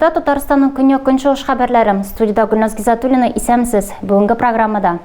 Эфирда Татарстанның көньяк-көнчыгыш хәбәрләре. Студиядә Гөлназ Гизатуллина. Исәнмесез. Бүгенге программада.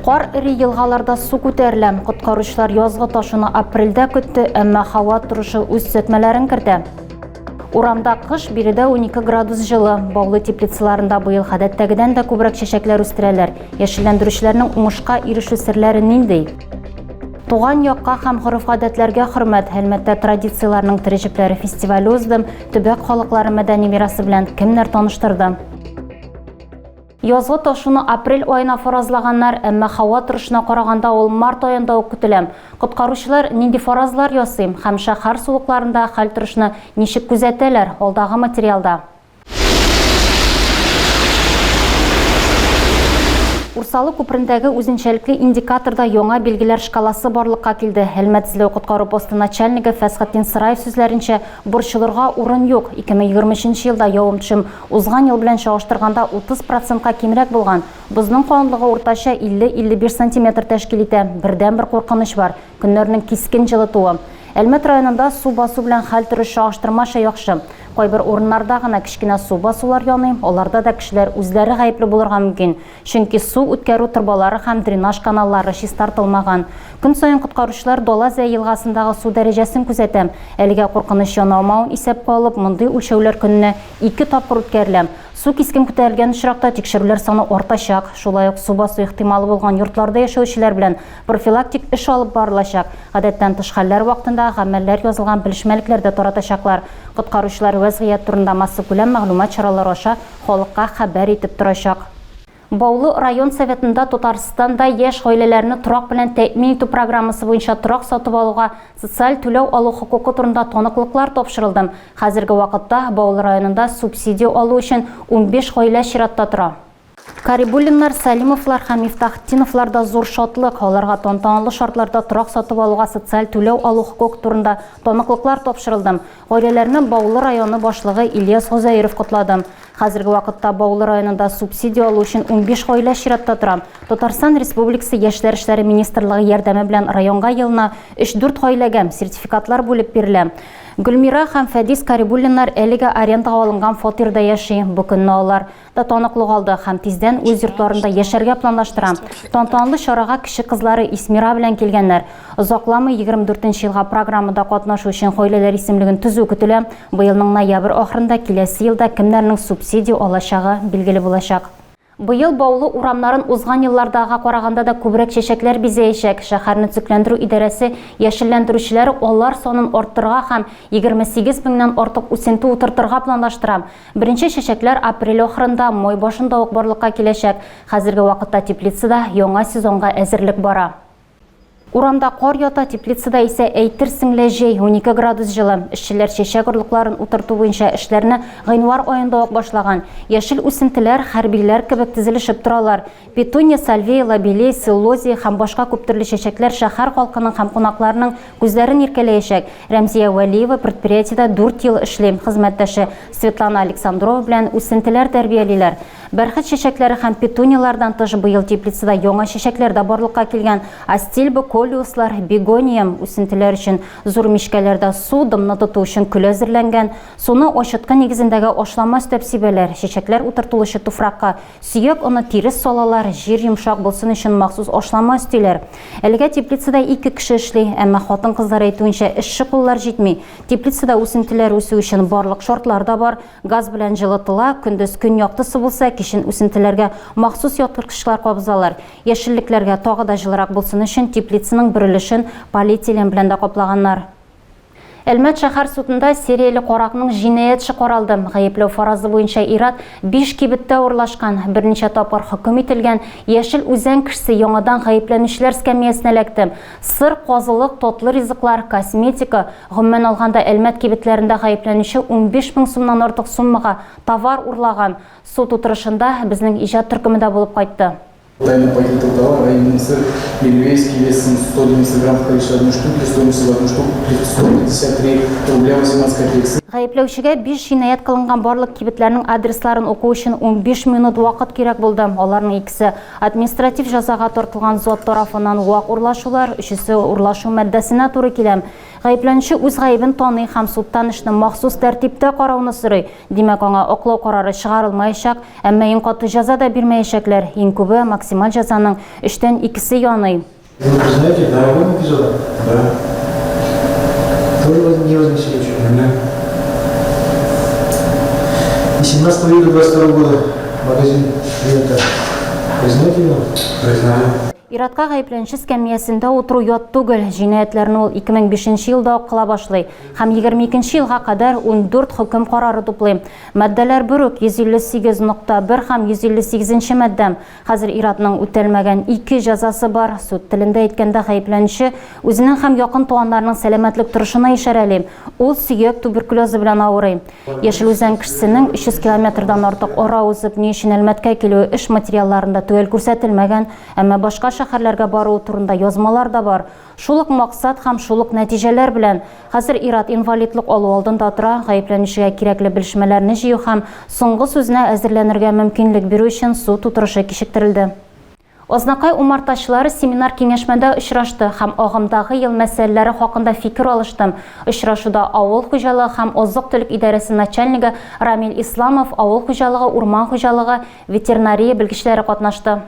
Кар эри елгаларда су күтәрелә. Коткаручылар язгы ташуны апрельдә көтте, әмма һава торышы үз төзәтмәләрен кертә. Урамда кыш, биредә 12 градус җылы. Баулы теплицаларында быел гадәттәгедән дә күбрәк чәчәкләр үстерәләр. Яшелләндерүчеләрнең уңышка ирешү серләре нинди? Туган якка һәм гореф-гадәтләргә хөрмәт, Әлмәттә традицияләрнең тере җепләре фестивале узды. Төбәк халыклары мәдәни мирасы белән кемнәр таныштырды? Язгы ташуны апрель аена фаразлаганнар, әмма һава торышына караганда ул март аенда ук көтелә. Коткаручылар нинди фаразлар ясый һәм шәһәр сулыкларында хәл-торышны ничек күзәтәләр, алдагы материалда. Урсалы күперендәге үзенчәлекле индикаторда яңа билгеләр шкаласы барлыкка килде. Әлмәт эзләү-коткару посты начальнигы Фәсхетдин Сыраев сүзләренчә, борчылырга урын юк. 2023 елда явым-төшем Узган ел белән чагыштырганда 30 процентка кимрәк булган. Бозның калынлыгы уртача 50-55 сантиметр тәшкил итә. Бердәнбер куркыныч бар, көннәрнең кискен җылытуы. Әлмәт районында су басу белән хәл-торыш чагыштырмача яхшы. Кайбер урыннарда гына кечкенә су басулар яный, аларда да кешеләр үзләре гаепле булырга мөмкин. Чөнки су үткәрү торбалары һәм дренаж каналлары чистартылмаган. Көн саен коткаручылар Дала Зәй елгасындагы су дәрәҗәсен күзәтә. Әлегә куркыныч янаумавын исәпкә алып, мондый үлчәүләр көненә ике тапкыр үткәрелә. Су кискен күтәрелгән очракта тикшерүләр саны артачак. Шулай ук су басу ихтималы булган йортларда яшәүчеләр белән профилактик эш алып барылачак. Гадәттән тыш хәлләр вакытында гамәлләр язылган белешмәлекләр дә таратачаклар. Коткаручылар вәзгыять турында массакүләм мәгълүмат чаралары аша халыкка хәбәр итеп торачак. Баулы район Советында Татарстанда яшь гаиләләрне торак белән тәэмин итү программасы буенча торак сатып алуга социаль түләү алу хокукы турында таныклыклар тапшырылды. Хәзерге вакытта Баулы районында субсидия алу өчен 15 гаилә чиратта тора. Карибуллиннар, Сәлимовлар һәм Мифтахтдиновларда зур шатлык, аларга тантаналы шартларда торак сатып алуга социаль түләү алу хокукы турында таныклыклар тапшырылды. Гаиләләрне Баулы районы башлыгы Ильяс Гозәеров котлады. Хәзерге вакытта Баулы районында субсидия алу өчен 15 гаилә чиратта тора. Татарстан Республикасы Яшьләр эшләре министрлыгы ярдәме белән районга елына өч-дүрт гаиләгә сертификатлар бүлеп бирелә. Гөлмира һәм Фәдис Карибуллиннар әлегә арендага алынган фатирда яши. Бу көнне алар да таныклык алды һәм тиздән үз йортларында яшәргә планлаштыра. Тантаналы чарага кече кызлары Исмира белән килгәннәр. Озакламый 24 нче елга программада катнашу өчен гаиләләр исемлеген төзү көтелә. Быелның ноябрь ахырында киләсе елда кемнәрнең субсидия алачагы билгеле булачак. Быел Баулы урамнарын узган еллардагыга караганда да күбрәк чәчәкләр бизәячәк. Шәһәрне төзекләндерү идарәсе яшелләндерүчеләре алар санын арттырырга һәм 28 меңнән артык үсенте утыртырга планлаштыра. Беренче чәчәкләр апрель ахырында, май башында ук барлыкка киләчәк. Хәзерге вакытта теплицада яңа сезонга әзерлек бара. Урамда кар ята, теплицада исә әйтерсең лә җәй, 12 градус җылы. Эшчеләр чәчәк орлыкларын утырту буенча эшләрне гыйнвар аенда ук башлаган. Яшел үсентеләр хәрбиләр кебек тезелешеп торалар. Петуния, сальвия, лобелия, селлозия һәм башка күптөрле чәчәкләр шәһәр халкының һәм кунакларының күзләрен иркәләячәк. Рәмзия Вәлиева предприятиедә дүрт ел эшли. Хезмәттәше Светлана Александрова белән үсентеләр тәрбиялиләр. Бәрхет чәчәкләре һәм петунияләрдән тыш, быел теплицада яңа чәчәкләр дә барлыкка килгән. Астильба, колиуслар, бегония үсентеләр өчен зур мичкәләрдә су, дымны тоту өчен көл әзерләнгән. Суны ачыткы нигезендәге ашлама өстәп сибәләр. Чәчәкләр утыртылучы туфракка Сөяк оны тирес салалар, җир йомшак булсын өчен махсус ашлама өстиләр. Әлегә теплицада ике кеше эшли, әмма хатын-кызлар әйтүенчә, эшче куллар җитми. Теплицада үсентеләр үсү өчен барлык шартлар да бар, газ белән җылытыла, көндез көн яктысы булса, кичен үсентеләргә махсус яктырткычлар кабызалар. Яшеллекләргә тагы да җылырак булсын өчен теплицаның бер өлешен полиэтилен белән дә каплаганнар. Әлмәт шәһәр судында серияле каракның җинаять эше каралды. Гаепләү фаразы буенча ир-ат биш кибеттә урлашкан, берничә тапкыр хөкем ителгән Яшел Үзән кешесе яңадан гаепләнүчеләр скәмиясенә эләкте. Сыр, казылык, татлы ризыклар, косметика, гомумән алганда, Әлмәт кибетләрендә гаепләнүче 15 мең сумнан артык суммага товар урлаган. Суд утырышында безнең иҗат төркеме дә булып кайтты. Тайный пакетов товар, а именно сыр белебейский весом 190 грамм в количестве одной штуки, стоимостью за одну штуку 153 рубля 18 копеек. Гаепле Гаепләүчегә биш җинаять кылынган барлык кибетләрнең адресларын уку өчен 15 минут вакыт кирәк булды. Аларның икесе административ җәзага тартылган зат тарафыннан вак урлашулар, өчесе урлашу маддәсенә туры килә. Гаепләнүче үз гаебен таный һәм судтан эшне махсус тәртиптә карауны сорый. Димәк, аңа аклау карары чыгарылмаячак, әмма иң каты җәза да бирмәячәкләр. Иң күбе, максималь җәзаның өчтән икесе яный. Вы признаете, да, его эпизода? Да. Тоже не вознесли еще? Да. И 17 июля 22 года магазин «Лента». Признаете его? Признаю. Иратка гаепләнүче скәмиясендә утыру ят түгел. Җинаятьләрне ул 2005 елда ук кыла башлый һәм 22 елга кадәр 14 хөкем карары туплый. Маддәләр бер үк, 158.1 һәм 158 нче маддә. Хәзер ир-атның үтәлмәгән ике җәзасы бар. Суд телендә әйткәндә, гаепләнүче үзенең һәм якын туганнарының сәламәтлек торышына ишарәли. Ул сөяк туберкулезы белән авырый. Яшел Үзән кешесенең 300 километрдан артык ара узып ни өчен Әлмәткә килүе эш материалларында төгәл күрсәтелмәгән, әмма башка шәһәрләргә баруы турында язмалар да бар. Шул ук максат һәм шул ук нәтиҗәләр белән. Хәзер ир-ат инвалидлык алу алдында тора, гаепләнүчегә кирәкле белешмәләрне җыю һәм соңгы сүзенә әзерләнергә мөмкинлек бирү өчен суд утырышы кичектерелде. Азнакай умартачылары семинар-киңәшмәдә очрашты һәм агымдагы ел мәсьәләләре хакында фикер алышты. Очрашуда авыл хуҗалыгы һәм азык-төлек идарәсе начальнигы Рамил Исламов, авыл хуҗалыгы, урман хуҗалыгы, ветеринария белгечләре катнашты.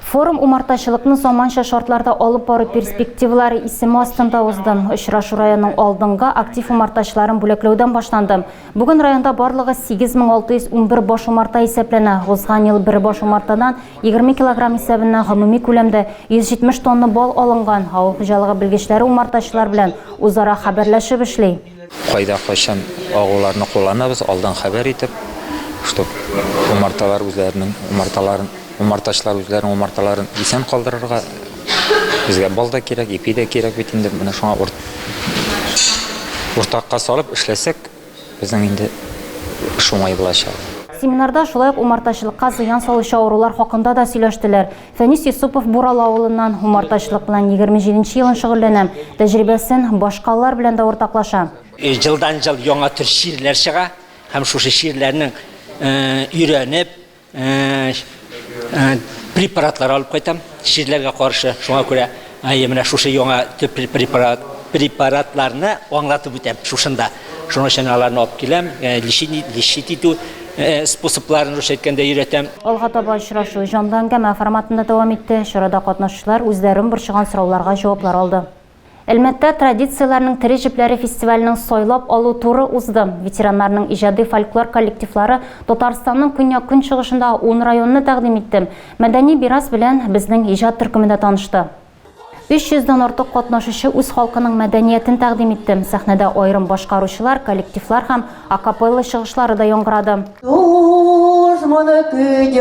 Форум Умартачылыкны заманча шартларда алып бару перспективалары исеме астында узды. Очрашу районның алдынгы актив умартачыларын бүләкләүдән башланды. Бүген районда барлыгы 8611 баш умарта исәпләнә. Узган ел бер баш умартадан 20 килограмм исәбеннән гомуми күләмдә 170 тонна бал алынган. Авыл хуҗалыгы белгечләре умартачылар белән үзара хәбәрләшеп эшли. Кайда кайчан агуларны кулланабыз, алдан хәбәр итеп, чтоб умарталар үзләренең умарталарын, умартачылар үзләренең умарталарын исән калдырырга. Безгә бал да кирәк, ипи дә кирәк бит инде. Менә шуңа уртакка салып эшләсәк, безнең инде эш уңай булачак. Семинарда шулай ук умартачылыкка зыян салучы авырулар хакында да сөйләштеләр. Фәнис Йосыпов Буралы авылыннан, умартачылык белән 27 нче елын шөгыльләнә, тәҗрибәсен башкалар белән дә уртаклаша. Елдан-ел яңа төр чирләр чыга һәм шушы чирләрнең өйрәнеп, препаратлар алып кайтам чирләргә каршы. Шуңа күрә менә шушы яңа төр препарат, препаратларны аңлатып үтәм шушында. Шуның өчен аларны алып киләм, лечить итү способларын русча әйткәндә өйрәтәм. Алга таба очрашу җанлы әңгәмә форматында дәвам итте. Чарада катнашучылар үзләрен борчыган сорауларга җаваплар алды. Әлмәттә Традицияләрнең тере җепләре фестиваленең сайлап алу туры узды. Ветераннарның иҗади фольклор коллективлары Татарстанның көньяк-көнчыгышындагы ун районны тәкъдим итте. Мәдәни мирас белән безнең иҗат төркеме дә танышты. 300 дән артык катнашучы үз халкының мәдәниятен тәкъдим итте. Сәхнәдә аерым башкаручылар, коллективлар һәм акапелла чыгышлары да яңгырады. Дошманы көч,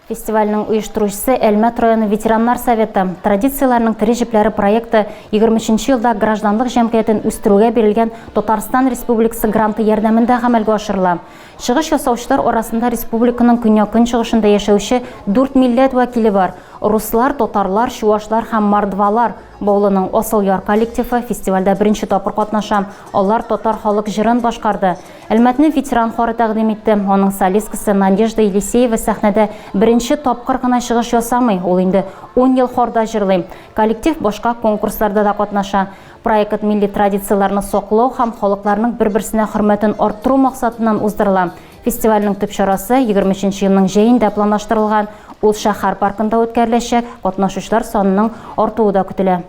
Фестивальнең оештыручысы Әлмәт районы ветераннар советы. Традицияләрнең тере җепләре проекты 23 нче елда гражданлык җәмгыятен үстерүгә бирелгән Татарстан Республикасы гранты ярдәмендә гамәлгә ашырыла. Чыгыш ясаучылар арасында республиканың көньяк-көнчыгышында яшәүче дүрт милләт вәкиле бар, руслар, татарлар, чуашлар һәм мордвалар. Баулының Асыл яр коллективы фестивальдә беренче тапкыр катнаша. Алар татар халык җырын башкарды. Әлмәтне ветеран хоры тәкъдим итте. Аның солисткасы Надежда Елисеева сәхнәдә беренче тапкыр гына чыгыш ясамый, ул инде ун ел хорда җырлый. Коллектив башка конкурсларда да катнаша. Проект милли традицияләрне саклау һәм халыкларның бер-берсенә хөрмәтен арттыру максатыннан уздырыла. Фестивальнең төп чарасы 23 нче елның җәендә планлаштырылган. Ул шәһәр паркында үткәреләчәк, катнашучылар санының артуы да көтелә.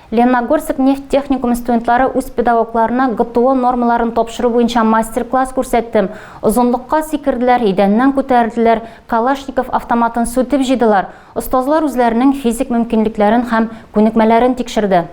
Лениногорск нефть техникумы студентлары үз педагогларына ГТО нормаларын тапшыру буенча мастер-класс күрсәтте. Озынлыкка сикерделәр, идәннән күтәрелделәр, Калашников автоматын сүтеп җыйдылар. Остазлар үзләренең физик мөмкинлекләрен һәм күнекмәләрен тикшерде.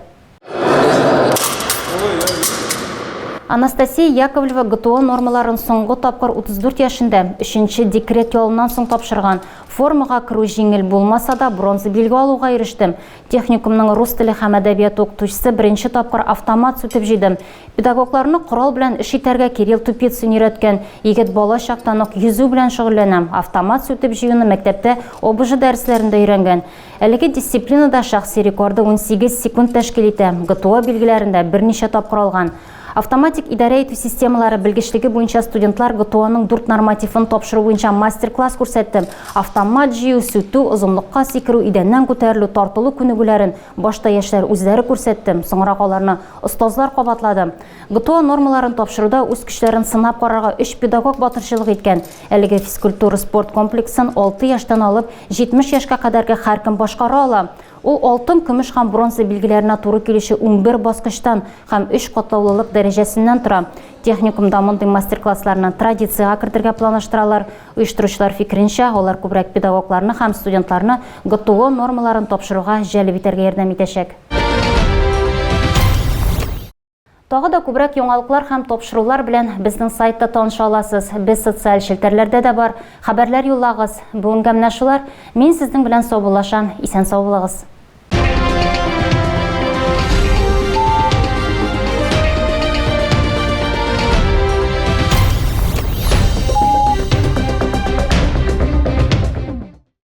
Анастасия Яковлева ГТО нормаларын соңгы тапкыр 34 яшендә, өченче декрет ялыннан соң тапшырган. Формага керү җиңел булмаса да, бронза билге алуга ирештем. Техникумның рус теле һәм әдәбияты укытучысы беренче тапкыр автомат сүтеп җыйдым. Педагогларны корал белән эш итәргә Кирилл Тупицын өйрәткән. Егет бала чактан ук йөзү белән шөгыльләнә. Автомат сүтеп җыюны мәктәптә ОБЖ дәресләрендә өйрәнгән. Әлеге дисциплинада шәхси рекорды 18 секунд тәшкил итә, ГТО билгеләрен дә берничә тапкыр алган. Автоматик идарә итү системалары белгечлеге буенча студентлар ГТОның дүрт нормативын тапшыру буенча мастер-класс күрсәтте. Автомат җыю, сүтү, озынлыкка сикерү, идәннән күтәрелү, тартылу күнегүләрен башта яшьләр үзләре күрсәтте, соңрак аларны остазлар кабатлады. ГТО нормаларын тапшыруда үз көчләрен сынап карарга өч педагог батырчылык иткән. Әлеге физкультура-спорт комплексын 6 яшьтән алып 70 яшькә кадәрге һәркем башкара ала. Ул алтын, көмеш һәм бронза билгеләренә туры килүче 11 баскычтан һәм өч катлаулылык дәрәҗәсеннән тора. Техникумда мондый мастер-классларны традициягә кертергә планлаштыралар. Оештыручылар фикеренчә, алар күбрәк педагогларны һәм студентларны ГТО нормаларын тапшыруга җәлеп итәргә ярдәм итәчәк. Тагы да күбрәк яңалыклар һәм тапшырулар белән безнең сайтта таныша аласыз. Без социаль челтәрләрдә дә бар. Хәбәрләр юллагыз. Бүгенгә менә шулар. Мин сезнең белән саубуллашам. Исән-сау булыгыз.